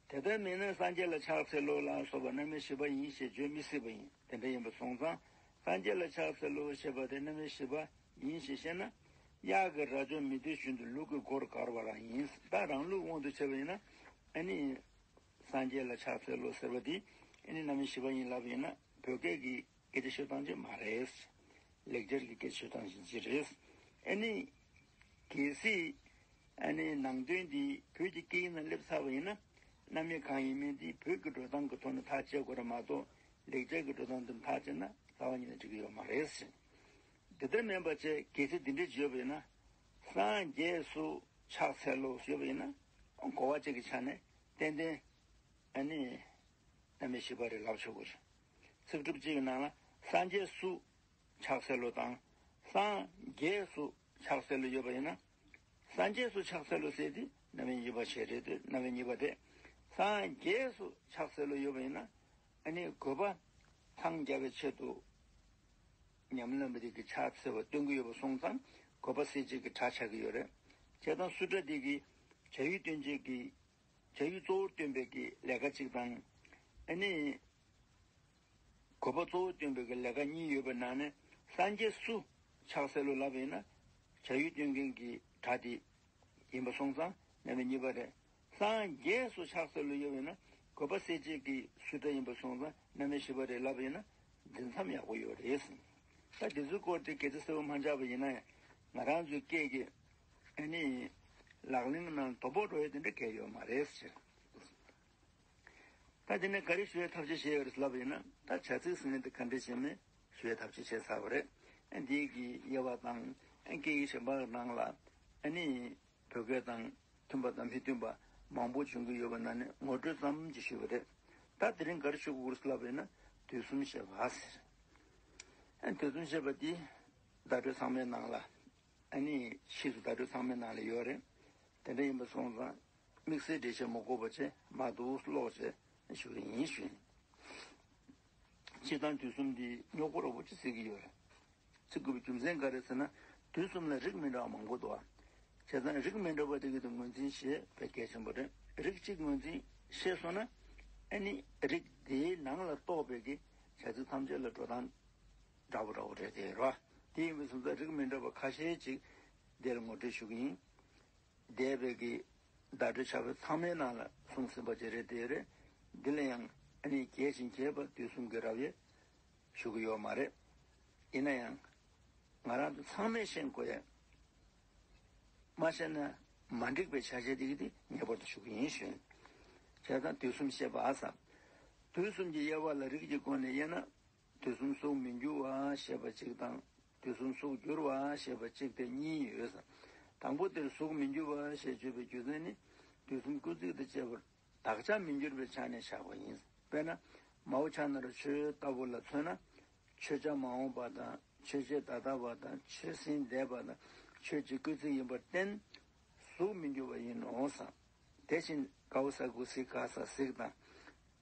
དེ་ལྟར་མིན་ན་སངས་རྒྱས་ལ་ཕྱག་འཚལ་ལོ་ལ་སོགས་པ་རྣམ་དབྱེ་བཞི་པ་ཡིན་ཞེས་བརྗོད་མི་སྲིད་པ་ཡིན། དེ་འདྲ་ཡིན་པ་སོང་ཙང་སངས་རྒྱས་ལ་ཕྱག་འཚལ་ལོ་ཞེས་པ་དེ་རྣམ་དབྱེ་བཞི་པ་ཡིན་ཞེས་བཤད་ན། གཡག་གི་རྭ་ཅོ་མི་སྡོད་བཞིན་དུ་ལུག་གི་མགོར་དགར་བ་རང་ཡིན། ད་རང་ལུགས་དབང་དུ་བྱས་པ་ཡིན་ན། ཨ་ནི། སངས་རྒྱས་ལ་ཕྱག་འཚལ་ལོ་ཟེར་བ་དེ་ཨ་ནི་རྣམ་དབྱེ་བཞི་པ་ཡིན་ལབ་ཡིན་ན་བོད་སྐད་ཀྱི་སྐད་ཆ་ཤོད་སྟངས་ཅིག་མ་རེད། ལེགས་སྦྱར་གྱི་སྐད་ཆ་ཤོད་སྟངས་ཤིག་ཅིག་རེད། ཨ་ནི། གལ་སྲིད། ཨ་ནི་ནང་དོན་འདི་བོད་ཀྱི་སྐད་ཡིག་ནང་སླེབས་ཚར་བ་ཡིན་ན། རྣམ་དབྱེ་གང་ཡིན་མིན་འདི་བོད་ཀྱི་འགྲོ་སྟངས་ཀྱི་ཐོག་ནས་ཐག་བཅད་དགོས་རེད་མ་གཏོགས། ལེགས་སྦྱར་གྱི་འགྲོ་སྟངས་འདི་ཐག་བཅད་ན་རྩ་བ་ཉིད་ནས་འགྲིག་གི་ཡོད་མ་རེད། འདི་ལྟར་མིན་པ་བྱས་གལ་སྲིད་འདི་འདྲ་བརྗོད་པ་ཡིན་ན། སངས་རྒྱས་སུ་ཕྱག་འཚལ་ལོ་ཞུས་པ་ཡིན་ན། གོ་བ་གཅིག་གི་ཆ་ནས་ཏན་ཏན། ཨ་ནི། རྣམ་དབྱེ་བཞི་པ་རེད་ལབ་ཆོག་གི་རེད། ཚིག་གྲུབ་གཅིག་གི་ནང་ལ་སངས་རྒྱས་སུ། ཕྱག་འཚལ་ལོ་དང་། སངས་རྒྱས་སུ་ཕྱག་འཚལ་ལོ་ཡོད་པ་ཡིན་ན། སངས་རྒྱས་སུ་ཕྱག་འཚལ་ལོ་ཟེར་དེ་རྣམ་དབྱེ་གཉིས་པ་བྱས་རེད་དེ་རྣམ་དབྱེ་གཉིས་པ་རེད། སངས་རྒྱས་སུ་ཕྱག་འཚལ་ལོ་ཡོད་པ་ཡིན་ན། ཨ་ནི་དགོས་པ་འཚང་རྒྱ་བའི་ཆེད་དུ་ཉམས་ལེན་པ་དེ་གི་ཕྱག་འཚལ་བ་སྟོན་གྱི་ཡོད་པ་སོང་ཙང་དགོས་པ་སེལ་བྱེད་ཀྱི་སྒྲ་ཆགས་ཀྱི་ཡོད་རེད། བྱས་ཙང་སུ་སྒྲ་དེ་གི་བྱ་ཡུལ་སྟོན་བྱེད་ཀྱི་བྱ་ཡུལ་གཙོ་བོར་སྟོན་པའི་གི་ལས་ཀ་གཅིག་དང་། ཨ་ནི། དགོས་པ་གཙོ་བོར་སྟོན་པའི་གི་ལས་ཀ་གཉིས་ཡོད་པའི་ནང་ནས་སངས་རྒྱས་སུ་ཕྱག་འཚལ་ལོ་ལབ་ཡིན་ན། བྱ་ཡུལ་སྟོན་མཁན་གྱི་སྒྲ་དེ་ཡིན་པ་སོང་ཙང་རྣམ་དབྱེ་གཉིས་པ་རེད། སངས་རྒྱས་སུ་ཕྱག་འཚལ་ལོ་ཡོད་པ་ཡིན་ན། དགོས་པ་གསལ་བྱེད་ཀྱི་སུ་འདྲ་ཡིན་པ་སོང་ཙང་རྣམ་དབྱེ་བཞི་པ་རེད་ལབ་པ་ཡིན་ན་འཛིན་མཚམས་ཡག་པོ་ཡོད་རེད། ད་འདི་ཚོའི་སྐོར་དེ་སྐད་ཆ་གསལ་པོ་མ་འཇགས་པ་ཡིན་ན་ཡང་ང་རང་ཚོའི་སྐད་ཀྱི་ཨ་ནི་ལག་ལེན་ནང་དོ་ཕོག་འགྲོ་ཡ་དེ་འདྲ་གལ་ཡོད་མ་རེད་ཟེར། ད་དེ་ནས་ག་རེ་ཞུ་ཡའི་ཐབས་ཤེས་བྱས་ཡོད་རེད་ལབ་པ་ཡིན་ན། ད་བྱ་ཚིག་ཟེར་མཁན་དེ་ག་འདྲས་བྱས་མིན་ཞུ་ཡའི་ཐབས་ཤེས་བྱས་ཚར་བ་རེད། ཨ་འདི་གི་དབྱེ་བ་དང་ཨ་སྐད་ཡིག་གཞན་པ་ནང་ལ་ཨ་ནི་བོད་སྐད་དང་མཐུན་པ་དང་མི་མཐུན་པ་མང་པོ་བྱུང་གི་ཡོད་པ་ནང་ནས་ངོ་སྤྲོད་ཙམ་ཅིག་ཞུས་པ་རེད། ད་དེ་རིང་ག་རེ་ཞུ་དགོས་རེད་ལབ་པ་ཡིན་ན་དུས་གསུམ་བཤད་པ་ཟེར། ཨ་དུས་གསུམ་བཤད་པ་འདི་བརྡ་སྤྲོད་ཚང་མའི་ནང་ལ་ཨ་ནི་ཕྱིས་སུ་བརྡ་སྤྲོད་ཚང་མའི་ནང་ལ་ཡོད་རེད། དེ་འདྲ་ཡིན་པ་སོང་ཙང་དམིགས་བསལ་འགྲེལ་བཤད་མ་དགོས་པ་བྱས་མར་འདུག་ཀློག་བྱས་ཞུ་གི་ཡིན་ཞུ་ཡིན། སྤྱིར་བཏང་དུས་གསུམ་འདི་རྙོག་པོ་ར་བོ་ཅིག་བརྩི་གི་ཡོད་རེད། བརྩི་དགོས་པའི་རྒྱུ་མཚན་ག་རེ་ཟེར་ན་དུས་གསུམ་ལ་རིགས་མི་འདྲ་བ་མང་པོ་འདུག་བ། བྱས་ཙང་རིགས་མི་འདྲ་བ་དེ་གི་དེ་ངོས་འཛིན་བྱེད་དཔེ་གལ་ཆེན་པོ་རེད། རིགས་གཅིག་ངོས་འཛིན་ཤེས་སོང་ན་ཨ་ནི་རིགས་དེའི་ནང་ལ་གཏོགས་པའི་གི་བྱ་ཚིག་ཐམས་ཅད་ལ་འགྲོ་སྟངས་འདྲ་བོ་འདྲ་བོ་རེད་དེ་རེད་བ། དེ་ཡིན་པའི་སོང་ཙང་རིགས་མི་འདྲ་བ་ཁ་ཤས་ཅིག་འདིར་ངོ་སྤྲོད་ཞུ་གི་ཡིན། འདས་པའི་གི་བརྡ་སྤྲོད་བྱ་བ་ཚང་མའི་ནང་ལ་གསུངས་ཟིན་པ་ཅིག་རེད་དེ་རེད། འདི་ལ་ཡང་ཨ་ནི་རྒྱས་ཤིང་རྒྱས་པ་དུས་གསུམ་གྱི་རབ་དབྱེ་ཞུ་གི་ཡོད་མ་རེད། ཡིན་ན་ཡང་ང་རང་ཚོ་ཚང་མས་ཤེས་དགོས་ཡ། མ་ཤེས་ན་མ་འགྲིག་པའི་ཆ་ཤས་དེ་གི་དེ་ངེས་པར་དུ་ཞུ་གི་ཡིན་ཞུ་ཡིན། བྱས་ཙང་དུས་གསུམ་བཤད་པ་ཨ་ས། དུས་གསུམ་གྱི་དབྱེ་བ་ལ་རིགས་ཀྱི་སྒོ་ནས་དབྱེ་ན། དུས་གསུམ་གཟུགས་མི་འགྱུར་བ་ཞེས་པ་གཅིག་དང་། དུས་གསུམ་གཟུགས་འགྱུར་བ་ཞེས་པ་གཅིག་སྟེ་གཉིས་ཡོད། དང་པོ་དེར་གཟུགས་མི་འགྱུར་བ་ཞེས་བརྗོད་པའི་རྒྱུ་མཚན་ནི། དུས་གསུམ་སྐུལ་ཚིག་དང་བཅས་པར་དག་ཆ་མི་འགྱུར་བའི་ཆ་ནས་བཞག་པ་ཡིན། དཔེར་ན། མའོ་ཆ་ན་རོ་མཆོད་ལྟ་བུ་ལ་མཚོན་ན། མཆོད་བྱ་མ་འོངས་པ་དང་མཆོད་བྱེད་ད་ལྟ་བ་དང་མཆོད་ཟིན་འདས་པ་དང་མཆོད་ཀྱི་སྐུལ་ཚིག་ཡིན་པར་བརྟེན། གཟུགས་མི་འགྱུར་བ་ཡིན་ནོ་ཟེར། དེ་བཞིན་གའོ་ས་གུ་སི་ག་ས་གཟིག་དང་།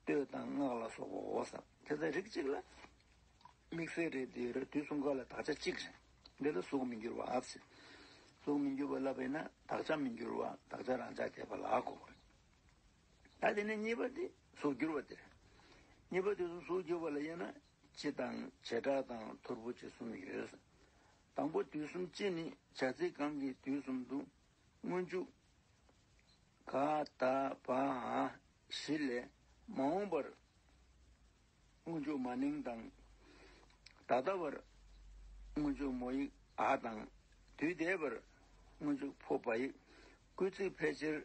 ལྟོས་དང་སྔགས་ལ་སོགས་པའོ་ཟེར། དེ་ལྟར་རིགས་གཅིག་ལ་དམིགས་བསལ་རེད་དེ་རེད། དུས་གསུམ་ཀ་ལ་དག་ཆ་གཅིག་རེད། འདི་ལ་གཟུགས་མི་འགྱུར་བ་ཟེར། གཟུགས་མི་འགྱུར་བ་ལབ་པས་ན་དག་ཆ་མི་འགྱུར་བ་དག་ཆ་རང་འཇགས་བསྡད་པ་ལ་གོ་དགོས་རེད། ད་དེ་ནས་གཉིས་པ་དེ་གཟུགས་འགྱུར་བ་དེ་རེད། གཉིས་པ་དེ་ཚོ་གཟུགས་འགྱུར་བ་ལ་དབྱེ་ན་སྤྱི་དང་བྱེ་བྲག་དང་ཐོར་བུ་བཅས་གསུམ་ཡོད། དང་པོ་དུས་གསུམ་སྤྱི་ནི་བྱ་ཚིག་གང་གི་དུས་གསུམ་དུ་སྔོན་འཇུག་ག་ད་བ་འ་བཞི་ལས་མ་འོངས་པར་སྔོན་འཇུག་མ་ནིང་དང་། ད་ལྟ་བར་སྔོན་འཇུག་མོ་ཡིག་འ་དང་། དུས་འདས་པར་སྔོན་འཇུག་ཕོ་བ་ཡིག་སྐུལ་ཚིག་ཕལ་ཆེར་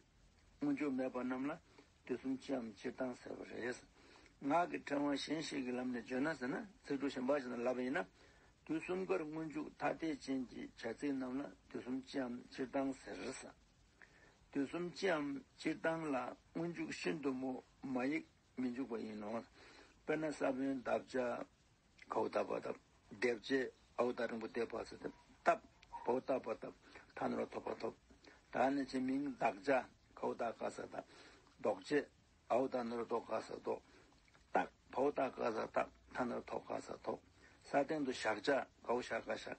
སྔོན་འཇུག་མེད་པ་རྣམས་ལ་དུས་གསུམ་སྤྱིའམ་སྤྱིར་བཏང་ཟེར་བ་རེད། ངག་གི་ཕྲེང་བ་གཞན་ཞིག་གི་ལམ་ནས་བརྗོད་ན་ཟེར་ན་ཚིག་གྲུབ་གཞན་པ་ཞིག་ནང་ལབ་པ་ཡིན་ན། དུས་གསུམ་ཀར་སྔོན་འཇུག་ཐ་དད་ཅན་གྱི་བྱ་ཚིག་རྣམས་ལ་དུས་གསུམ་སྤྱིའམ་སྤྱིར་བཏང་ཟེར། དུས་གསུམ་སྤྱིའམ་སྤྱིར་བཏང་ལ་སྔོན་འཇུག་ཤིན་ཏུ་མོ་མ་ཡིག་མི་འཇུག་པ་ཡིན་ནོ། དཔེར་ན་ས་བོན་འདབ་ཆགས་གའོ་ད་བ་འདབ། འདེབས་བྱེད་འའོ་ད་འགྲེང་བུ་འདེབས་པ་ཟེར་ཏེ་བཏབ། བའོ་ད་བ་བཏབ། ཐ་ན་རོ་ཐོ་བ་ཐོབ། ད་ནི་ཅི་མིང་བདག་བྱ་གའོ་ད་ག་ས་བདག། འདོགས་བྱེད་འའོ་ད་ན་རོ་འདོ་ག་ས་འདོགས། བཏགས། བའོ་ད་ག་ས་བཏགས། ཐ་ན་རོ་ཐོ་ག་ས་ཐོབ། ས་སྟེང་དུ་བཞག་བྱ་གའོ་བཞག་ག་བཞག།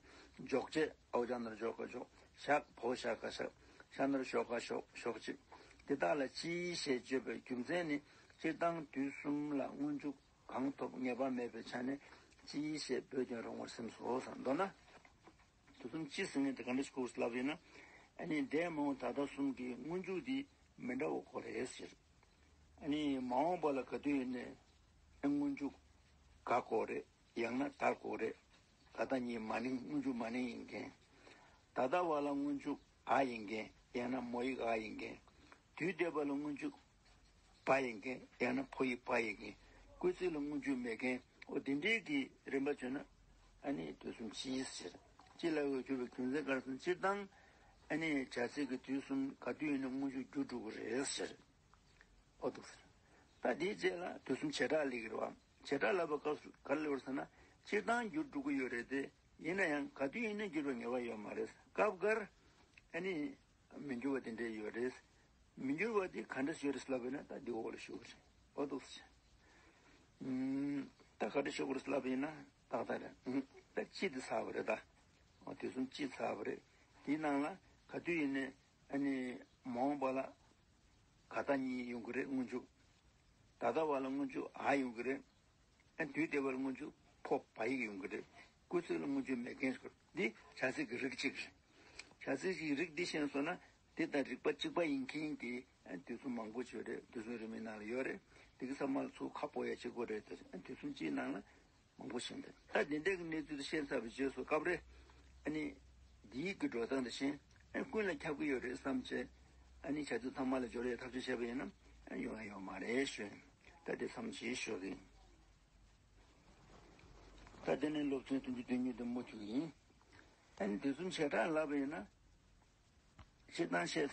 འཇོག་བྱེད་འའོ་ཅ་ན་རོ་འཇོག་ག་འཇོག། བཞག་བའོ་བཞག་ག་བཞག། ཤ་ན་རོ་ཤོ་ག་ཤོག་ཤོག་བྱེད། འདི་དག་ལ་སྤྱི་ཞེས་བརྗོད་པའི་རྒྱུ་མཚན་ནི་སྤྱིར་བཏང་དུས་གསུམ་ལ་སྔོན་འཇུག་གང་ཐོབ་ངེས་པ་མེད་པའི་ཆ་ནས་སྤྱི་ཞེས་འབོད་ཀྱང་རུང་བར་སེམས་སོ་ཟེར། མདོར་ན། དུས་གསུམ་སྤྱི་ཟེར་མཁན་དེ་ག་འདྲ་ཞིག་གོ་ལབ་ཡིན་ན། ཨ་ནི་འདས་མ་འོངས་ད་ལྟ་གསུམ་གྱི་སྔོན་འཇུག་འདི་མི་འདྲ་བ་གོ་རེད་ཟེར། ཨ་ནི་མ་འོངས་པ་ལ་ག་དུས་ཡིན་ནའི་སྔོན་འཇུག་ག་གོ་རེད། ཡང་ན་ད་གོ་རེད། ད་ལྟ་གཉིས་མ་ནིང་སྔོན་འཇུག་མ་ནིང་ཡིན་མཁན། ད་ལྟ་བ་ལ་སྔོན་འཇུག་འ་ཡིན་མཁན། ཡང་ན་མོ་ཡིག་འ་ཡིན་མཁན། དུས་འདས་པ་ལ་སྔོན་འཇུག་བ་ཡིན་མཁན། ཡང་ན་ཕོ་ཡིག་པ་ཡིན་མཁན། སྐུལ་ཚིག་ལ་སྔོན་འཇུག་མེད་མཁན། འོ་དེ་འདྲའི་གི་རིམ་པ་བརྗོད་ན་ཨ་ནི་དུས་གསུམ་སྤྱི་ཟེར། སྤྱི་ལ་འོས་གྱུར་པའི་རྒྱུ་མཚན་ག་རེ་ཟེར་ན་སྤྱིར་བཏང་ཨ་ནི་བྱ་ཚིག་གི་དུས་གསུམ་ག་དུས་ཡིན་ན་སྔོན་འཇུག་འགྱུར་འགྲོ་གི་རེད་ཟེར། འོ་འདུག་ཟེར། ད་དེའི་རྗེས་ལ་དུས་གསུམ་བྱེ་བྲག་སླེབས་ཀྱི་རེད་བ། བྱེ་བྲག་ལབ་པའི་སྐབས་སུ་ག་རེ་སླེབས་པ་རེད་ཟེར་ན་སྤྱིར་བཏང་འགྱུར་འགྲོ་གི་ཡོད་རེད་དེ། ཡིན་ན་ཡང་ག་དུས་ཡིན་ན་འགྱུར་བའི་ངེས་པ་ཡོད་མ་རེད། སྐབས་འགར་ཨ་ནི་མི་འགྱུར་བ་དེ་འདྲས་ཡོད་རེད། མི་འགྱུར་བ་དེ་ག་འདྲས་ཡོད་རེད་ལབ་པ་ཡིན་ན་ད་འདི་འོག་ལ་ཞུ་གི་རེད། འོ་འདུག་སེ། ཨུམ། ད་ག་འདྲས་ཞུ་གི་རེད་ལབ་པ་ཡིན་ན་ཏག་ཏག་རེད། ཨུམ། ད་སྤྱི་དེ་ཚར་བ་རེད་ད། འོ་དུས་གསུམ་སྤྱི་ཚར་བ་རེད། དེའི་ནང་ལ་ག་དུས་ཡིན་ནའི་ཨ་ནི་མ་འོངས་པ་ལ་ག་ད་གཉིས་ཡོང་གི་རེད་སྔོན་འཇུག་ད་ལྟ་བ་ལ་སྔོན་འཇུག་འ་ཡོང་གི་རེད། ཨ་དུས་འདས་པར་སྔོན་འཇུག་ཕོ་བ་ཡིག་ཡོང་གི་རེད། སྐུལ་ཚིག་ལ་སྔོན་འཇུག་མེད་མཁན་ཞིག་འདི་བྱ་ཚིག་གི་རིགས་གཅིག་རེད། བྱ་ཚིག་གི་རིགས་འདི་ཤེས་སོང་ན་འདི་དང་རིགས་པ་གཅིག་པ་ཡིན་མཁན་གྱི་ཨ་དུས་གསུམ་མང་པོ་ཅིག་ཡོད་རེད། དུས་གསུམ་རིང་མོའི་ནང་ལ་ཡོད་རེད། དེ་གི་ཚང་མ་ལ་ཚུར་ཁ་སྤོ་ཡ་བྱེད་དགོས་རེད། དེ་དུས་གསུམ་གཅིག་ནང་ལ་མང་པོ་ཞིག་འདུག་ད་དེ་འདྲའི་གི་གནས་ཚུལ་དེ་ཤེས་ཚར་བའི་རྗེས་སུ་སྐབས་རེ་ཨ་ནི་འདིའི་གི་འགྲོ་སྟངས་དེ་བཞིན་ཨ་ནི་ཀུན་ལ་ཁྱབ་ཀྱི་ཡོད་རེད་བསམ་བྱས། ཨ་ནི་བྱ་ཚིག་ཚང་མ་ལ་སྦྱོར་ཡའི་ཐབས་ཤེས་བྱས་པ་ཡིན་ན་ཨ་ནི་ཡོང་ཡ་ཡོད་མ་རེད་ཞུ། ད་དེ་མཚམས་ཅིག་ཞུ་གི་ཡིན། ད་དེ་ནས་སློབ་ཚན་བདུན་ཅུ་དོན་གཉིས་དེ་མུ་མཐུད་ཡིན། ཨ་ནི་དེ་གསུམ་བྱེ་བྲག་ལབ་པ་ཡིན་ན་སྤྱིར་བཏང་བཤད་ཚར།